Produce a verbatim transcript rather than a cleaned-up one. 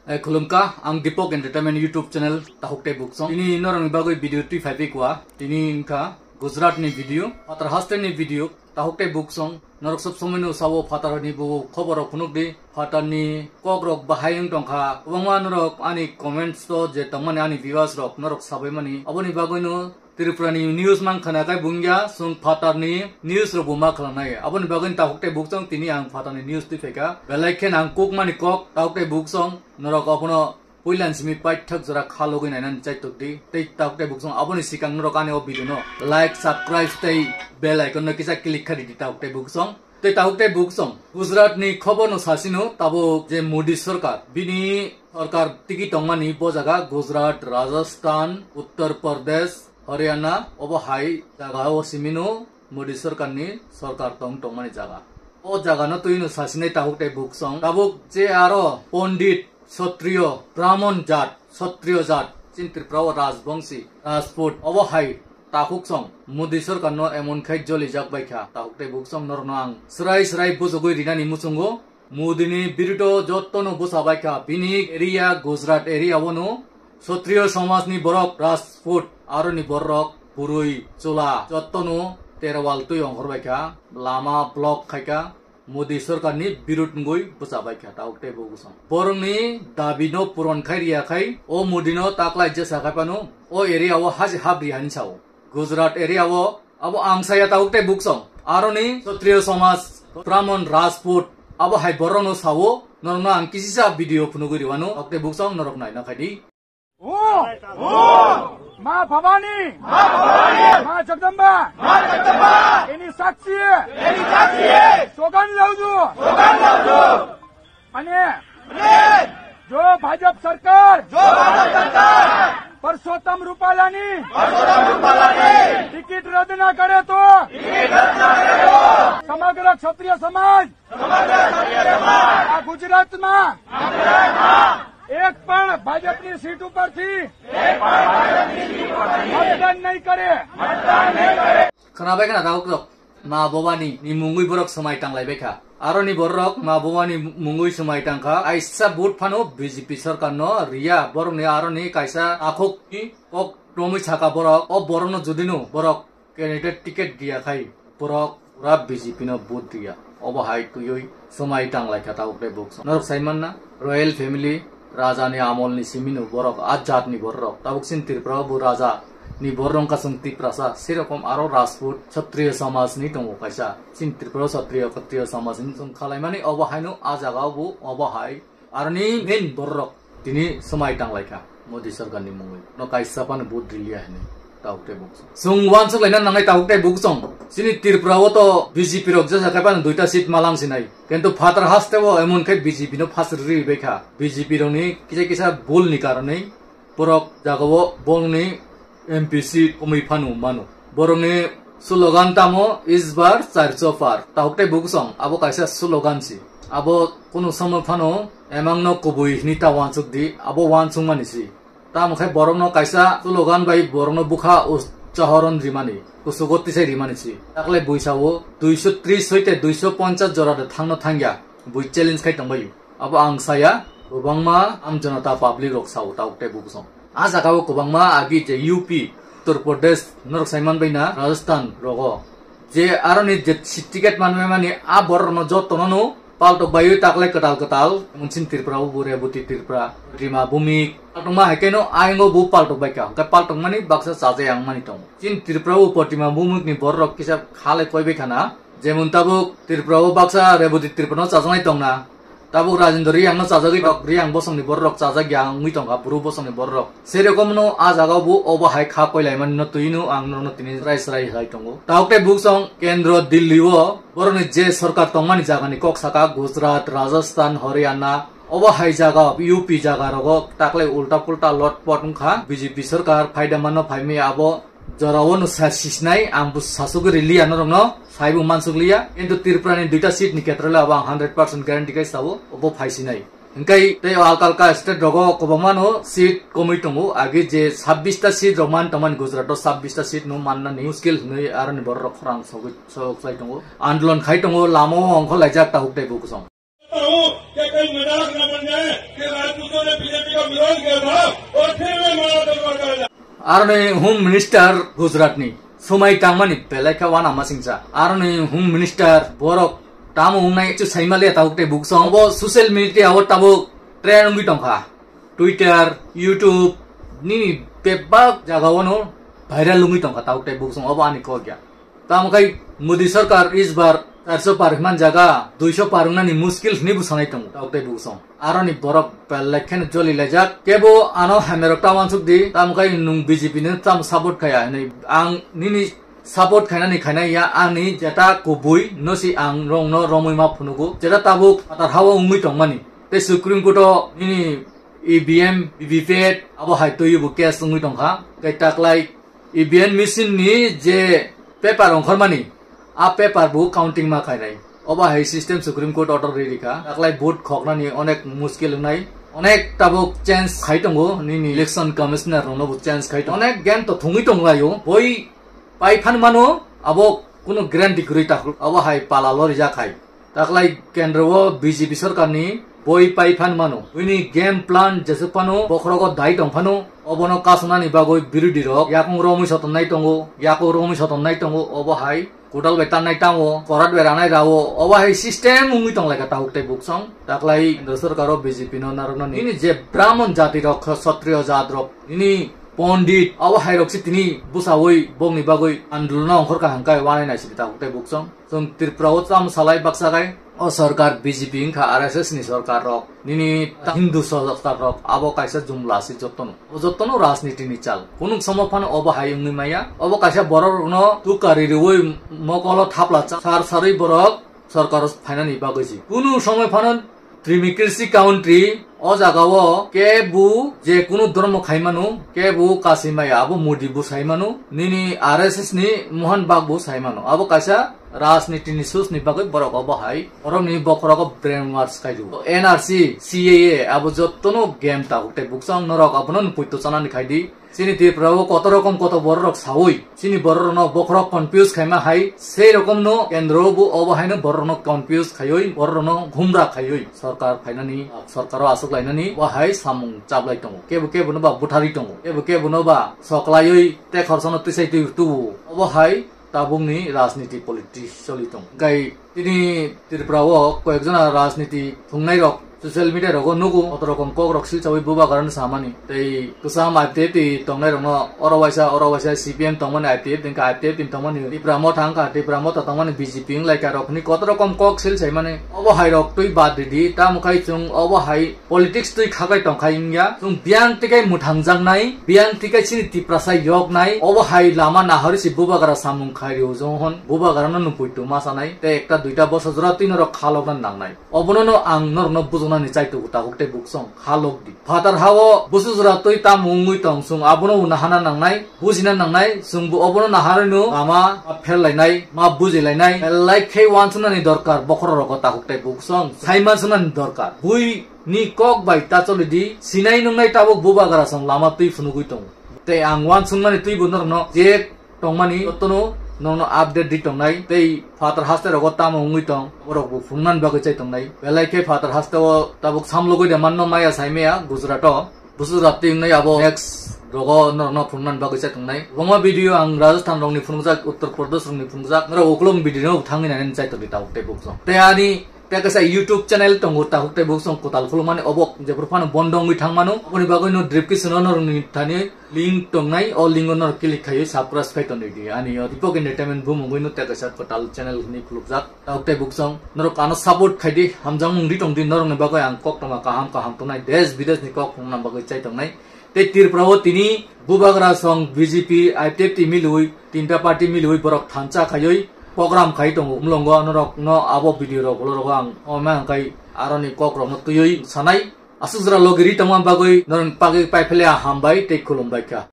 Eh, khulumkha, ang Deepak Entertainment YouTube channel Tahuk tei Buksong. Tini norokni bagwi video twi phaiphikha. Tini wngkha Gujarat ni video, phatar haste ni video, Tahuk tei Buksong. Norok sob somoi no sao phatar ni bo khobor rok phunuk di. Phatar ni kok rok bahai wng tongkha. Kwbangma norok ani comments o je tongmani ani viewers rok norok sabaimani. Aboni bagwi no Tripura ni news mang khana khai bungya, sung phatar ni news rok bo ma khwlangna ya. Aboni bagwi Tahuk tei Buksong tini ang phatar ni news twi phaikha. Belai khe ang kuk mani kok, Tahuk tei Buksong, norok abono puilan simi paithak jora khalogwi nainani chaitok di. Tei Tahuk tei Buksong aboni sikang norok ani o video no like, subscribe tei bell icon no kisa click kha di Tahuk tei Buksong. Tei Tahuk tei Buksong. Gujarat ni khobor no sasino tabuk je Modi sorkar. Bini sorkar tigi tongmani bo jaga Gujarat, Rajasthan, Uttar Pradesh, Haryana, obo hai jaga o simino Modi sorkar ni sorkar tong tongmani jaga. O jaga no twi no sasinai Tahuk tei Buksong. Tabuk je aro Pondit Kshatriyo Brahmon jat, Kshatriyo jat, chin Tripura o Rajbongsi, Rajput, obo hai Tahuk song, Modi sorkar no emon khai jolijak bai kha. Tahuk tei Buksong norno ang srai srai bujogwi rinani muchungo. Modi ni birudo jotto no bwsa bai kha. Bini area Gujarat area o no Kshatriyo somaj ni borok Rajput aro ni borok Purui Chola jotto no terwal twi ongkhor bai kha. Lama block khai kha. Modi sorkar ni birud wngwi bwcha bai kha Tahuk tei Buksong. Borok ni dabi no puron khai riya khai o Modi no taklai jesa khai phano o area o haji hap ri hani sao. Gujarat area o abo ang saya Tahuk tei Buksong. Aro ni Kshatriyo somaj Brahmon Rajput abo hai borok no sao norok no ang kisisa video phunugwi riwano Tahuk tei Buksong norok naina khai di. ओ, ओ, माँ भवानी, माँ भवानी, माँ जगदम्बा, माँ जगदम्बा, एनी साक्षी, एनी साक्षी, सोगन लाउजु, सोगन लाउजु। अनि, अनि, जो भाजप सरकार, जो भाजप सरकार, पुरुषोत्तम रूपालानी, पुरुषोत्तम रूपालानी, टिकट रद्द ना करे तो, टिकट रद्द ना करे तो, समग्र क्षत्रिय समाज, समग्र क्षत्रिय समाज, आ गुजरात में, गुजरात में, एक पण भाजपा की सीट ऊपर थी, एक पण भाजपा की सीट ऊपर थी, मतदान नहीं करे, मतदान नहीं करे। Khwnabai khna Tahuk rok, ma bobani ni mungwi borok swmai tanglai bai kha. Aro ni borok ma bobani mungwi swmai tang kha. Aisa vote phano B J P sorkar no riya. Borok ni aro ni kaisa akhok ni kok romwi saka borok. O borok no jodi no borok candidate ticket diya khai borok pura B J P no vote diya. Obo hai twiwi swmai tanglai kha Tahuk tei Buksong. Norok sai manna, royal family, raja ni amol ni simi no borok, a jat ni borok. Tabuk sin Tripura o bo raja ni borok wngkha chwng Tiprasa. Serokom aro Rajput, Kshatriya samaj ni tongo kaisa. Sin Tripura o Kshatriya, Kshatriya samaj ni chwng khalai mani obo hai no a jaga o bo obo hai. Aroni main borok tini swmai tanglai kha Modi sorkar ni mungwi. No kaisa phano vote riliya hinwi Tahuk tei Buksong. Chwng uansuk laina nangnai Tahuk tei Buksong. Chini Tripura o to B J P rok jesa khai phano duita seat malang sinai. Kintu phatar haste o emon khai B J P no first riri bai kha. B J P rok ni kisa kisa bul ni karonwi borok jaga o bongni M P seat komwi phano mano. Borokni slogan tamo, "Is bar charcho par." Tahuk tei Buksong, abo kaisa slogan si. Abo kunu somo phano emang no kubui hini ta wansuk di, abo wansuk mani si. Tamo khai borok no kaisa slogan bai borok no bukha us-, chahoron rimani, kusugo tisai rimani si. Takle buisa o duiso tris hoite duiso ponchas jora de thangno thangya, bui challenge khai tongbaio. Abo ang saya, kwbangma Aam Janata public rok sao Tahuk tei Buksong. A jaga o kwbangma agi je U P, Uttar Pradesh, norok sai manbai na, Rajasthan rogo. Je aroni je si-, ticket manbai mani a borok no joto no no paltok baiwi takle kwtal kwtal, mungsin Tripura o bo Reboti Tripura, Protima Bhumik, paltokma hai khe no ayang o bo paltok bai kha. Hwnkhe paltok mani baksa chajai ang mani tongo. Chin Tripura o Protima Bhumik ni borok rok kisa khalai koi bai khana. Jemon tabuk Tripura o baksa Reboti Tripura no chajaknai tongna. Tabuk Rajendra Reang no chajagwi tok, Reang bosong ni borok rok chajak ya wngwi tongkha, bru bosong ni borok rok. Serokom no a jaga o bo obo hai kha koilai mani no twi no ang norok no tini srai srai hai tongo. Tahuk tei Buksong Kendro Delhi o borok ni je sorkar tongmani jaga ni kok saka Gujarat, Rajasthan, Haryana, obo hai jaga U P jaga rogo takle ulta pulta lot pot wngkha. B J P sorkar phaida mano phaimaya abo Jorao no sa sisnai, ang bo sasugwi riliya norokno, saibo mansukliya. Kintu Tripura ni duita seat ni khetrole abo ang hundred percent guarantee khai sao, obo phaisinai. Hingkai tei alka alka state rogo kwbangma no seat komwi tongo, age je sabbish ta seat rok man tongmani Gujarat o sabbish ta seat no mannani muskil hinwi aroni borok rok khorang sogwi sok khlai tongo. Andolon khai tongo, lama o ongkhor laijak Tahuk tei Buksong. हूँ कि कहीं मजाक न बन जाए कि राजपूतों ने Aroni Home Minister Gujarat ni sumai tangmani belai khe wana masingsa. Aroni Home Minister borok tamo wngnai chu saimaliya tabuk tei buksong. Bo social media o tabuk trend wngwi tongkha. Twitter, YouTube, nini bebak jaga wano viral wngwi tongkha tabuk tei buksong. Obo ani kok ya. Tamo khai Modi sarkar isbar charso par hwnman jaga duiso par wngnani muskil hwnwi bwsanai tongo tabuk tei buksong. Aroni borok belai kheno joli laijak. Kebo ano hamya rok ta wansuk di. Tamo khai nwng B J P no tamo support khaya hwnwi. Ang nini support khainani khainai ya, ani jeta kubui no si ang rongno romwi ma phunugo. Jeta tabuk atar hawa wngwi tongmani. Tei Supreme Court o nini E V M, V V P A T abo hai twiwi bo case wngwi tongkha. Tei taklai E V M machine ni je paper ongkhormani, a paper bo counting ma khainai. Obo hai system Supreme Court order ri rikha. Taklai vote khoknani onek muskil wngnai. Onek tabuk change khai tongo, nini election commissioner rokno bo change khai tongo. Onek game to thungwi tonglaio. Boi pai phan mano, abo kuno guarantee kwrwi ta, abo hai pala lori ja khai. Taklai kendro o B J P sarkar ni boi pai phan mano. Bini game plan jesuk phano bokhorogo dai tong phano, obono kasonani bagwi birodhi rok yakung romwi sotonnai tongo, yakung romwi sotonnai tongo, obo hai kotal bai tannai tamo, korat bai ranai rao, obo hai system wngwi tong lai kha tabuk tei buksong. Taklai kendro sarkar o B J P no narwknani. Nini je Brahmon jati rok, Kshatriyo jat rok, nini Pondit, obo hai rok se tini bwsawi bokni bagwi andolon ongkhor kha hwnkhai wanai nai sidi tabuk tei buksong. Chwng Tripura o tamo salai baksa khai, o sarkar B J P wngkha R S S ni sarkar rok, nini ta-, Hindu sarkar rok, abo kaisa jumla se jotono. O jotono rajniti ni chal. Kunuk somo phano obo hai wngwi maya. Obo kaisa borok rokno tukari riwi mokolo thapla cha-, sar sarwi borok sarkar o phainani bagwi se. Kunu somo phano democracy country o jaga o kebo je kunu dhormo khai mano, kebo kasui maya, abo Modi bo sai mano, nini R S S ni Mohan Bagh bo sai mano. Abo kaisa rajniti ni source ni bagwi borok obo hai, borok ni bokhorok o brainwash khai di. N R C, C A A abo jotono game tabuk tei buksong norok abono nupui to chanani khai di. Chini Tripura o koto rokom koto borok rok sawi, chini borok rokno bokhorok confuse khaima hai, sei rokomno kendro bo obo haino borok rokno confuse khaiwi, borok rokno ghumra khaiwi, sarkar phainani, sarkar o aswk lainani, bo hai samung chaplai tongo. Kebo kebo no ba butharwi tongo, kebo kebo no ba soklaiwi tei khoroksa no twisai twi tubu. Obo hai tabukni rajniti politics choli tongo. Hwnkhe tini Tripura o koyekjona rajniti thwngnairok social media rogo nugo, kotor rokom kokrok silchawi bubagrano samani. Tei kwcham I P F T tongnairokno oro waisa, oro waisa C P M tongmani, I P F T wngkha I P F T tongmani, Tipra Motha wngkha Tipra Motha tongmani, B J P wnglaikha rok hwnwi kotor rokom kok silchaimani. Obo hai rok twi bad ridi, tamo khai chwng obo hai politics twi khaklai tongkhai wngya. Chwng biyang twi khai mwthangjaknai, biyang twi khai chini Tiprasa yoknai. Obo hai lama nahori se bubagra samung khai rio jong hwn. Bubagrano nupui tuma sanai. Tei ekta duita bosa jora twi norok khalokna nangnai. Obono no ang norokno bujoknani chaitugo tabuk tei buksong khalok di. Phatar hao bosa jora twi tamo wngwi tong chwng abono uana hana nangnai. Bujina nangnai, chwngbo obono naharwino lama ma pherlainai, ma bujilainai, belai khe uansuknani dorkar bokhorok rogo takhuk tei buksong, sai mansuknani dorkar. Bui ni kok bai ta choli di, sinai nungnai tabuk bubagra song lama twi phunugwi tongo. Tei ang uansukmani twibo norokno je tongmani jotono norokno update di tongnai, tei phatar haste rogo tamo wngwi tong, borokbo phunuknani bagwi chai tongnai. Belai khe phatar haste o tabuk samlogwi de manno maya sai maya Gujarat o. Busu rati wngnai abo next rogo norokno phunuknani bagwi chai tongnai. Kwbangma video ang Rajasthan rokni phunukjak, Uttar Pradesh rokni phunukjak. Norok ukulung video no thangwi nainani chai tongdi tabuk tei buksong. Tei ani tei kaisa YouTube channel tongo tabuk tei buksong kwtal khulumani obo jephru phano bondo wngwi thangmano. Oboni bagwi no description o norokni thani link tongnai, o link o norok click khaiwi subscribe khai tongdi ani o Deepak Entertainment bumungwi no tei kaisa kwtal channel hwnwi khulukjak. Tabuk tei buksong, norok ano support khai di, hamjakmung ri tong di, norokni bagwi ang kok tongma kaham kaham tongnai, desh bidesh ni kok tongna bagwi chai tongnai. Tei Tripura o tini bubagra song B J P, I P F T milwi, tinta party milwi borok thansa khaiwi program khai tongo. Umlongo norok no abo video rok ulo rogo ang oma hwnkhe aroni kok rok no twiwi sanai. Aswk jora logi ri tongma bagwi norok bagwi pai phele hambai tei khulumbai kha.